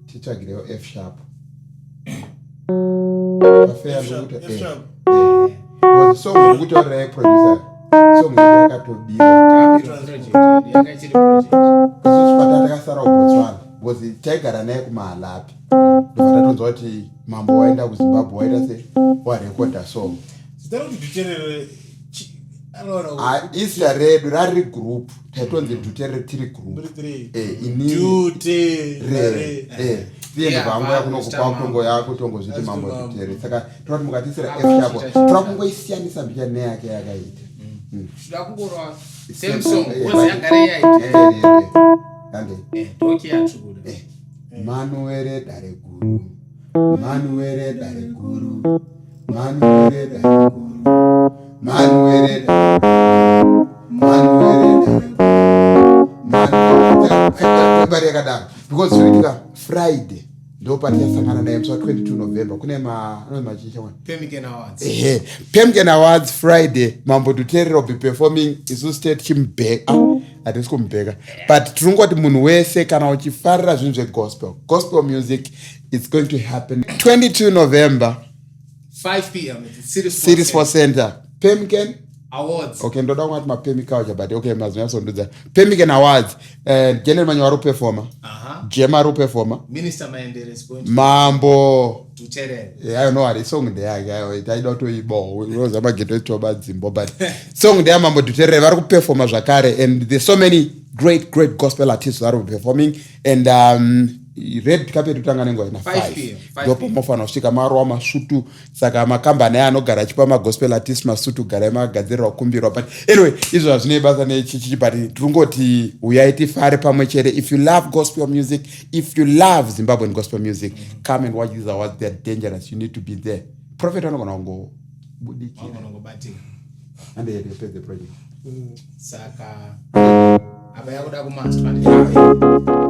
Titsvagirewo F sharp. Pafeya ndokuti F sharp. Because song iri kutaurira yeproducer, song yedu yakatobiwa. Takabirwa project yedu, yanga ichiri project. Isusu pata takasara kuBotswana because taigara naye kuMahalapi, ndobva tatonzwa kuti mambo waenda kuZimbabwe, waita se warekodha song. Zita rekuti Dhuterere anoona. Ah, izita redu rari group, taitonzi Dhuterere tiri group. Muri three. Inini Dhuterere. re iye ndobva angoya Yeah, kuno Mr. kupa Mambo. kutongo yakutongozviti That's Mambo Mambo. Dhuterere. Saka toda kuti mukatisira Ah, F sharp, chita, chita. toda kungoisiyanisa mbicha neyake yakaita. Toda kungorwa Same same song, song, because yagara yaita. Ande. Ndoki yacho kuda. Manuwere dare guru, manuwere dare guru, manuwere dare guru, manuwere dare guru, manuwere dare guru, manuwere bari yakadaro, because zvinoitika Friday ndo patichasangana naye musi wa22 November. Kune ma anonzi machicha wani? Pemican Awards. Ehe, Pemken Awards Friday, Mambo Dhuterere will be performing. Isusu tete tichimubheka, hatisi kumubheka, but tirongoti munhu wese kana uchifarira zvinhu zvegospel, gospel music, it's going to happen 22 November. 5 p.m. at the City Sports City Sports Center, Pemken Awards. Okay, ndoda kungati mapemiculture, but okay, mazonyasondudza Pemican Awards. General Manyo ari kuperforma. Jema ari kuperforma. Minister Maendere is going to Mambo Dhuterere. Yeah, I know what song ndeyake ayo, taida kutoibawo, unoziva mageto etoba dzimbo, but song ndeyamambo Dhuterere, vari kuperforma zvakare, and there's so many great, great gospel artists vari performing, and red carpet kutanga nenguva ina? 5 p.m., 5. Ndipo mofanira kusvika marova masutu. Saka makambani aya anogara achipa magospel artist masutu, garai magadzirirwa kumbirwa. But anyway, izvo hazvinei basa nechichichi, but tirongoti uyai tifare pamwe chete. If you love gospel music, if you love Zimbabwean gospel music, come and watch these awards. They're dangerous, you need to be there. Prophet anogona kungobudikira. Vangonongobatika. Andeyepedze project. Saka apa yakuda kumastwa.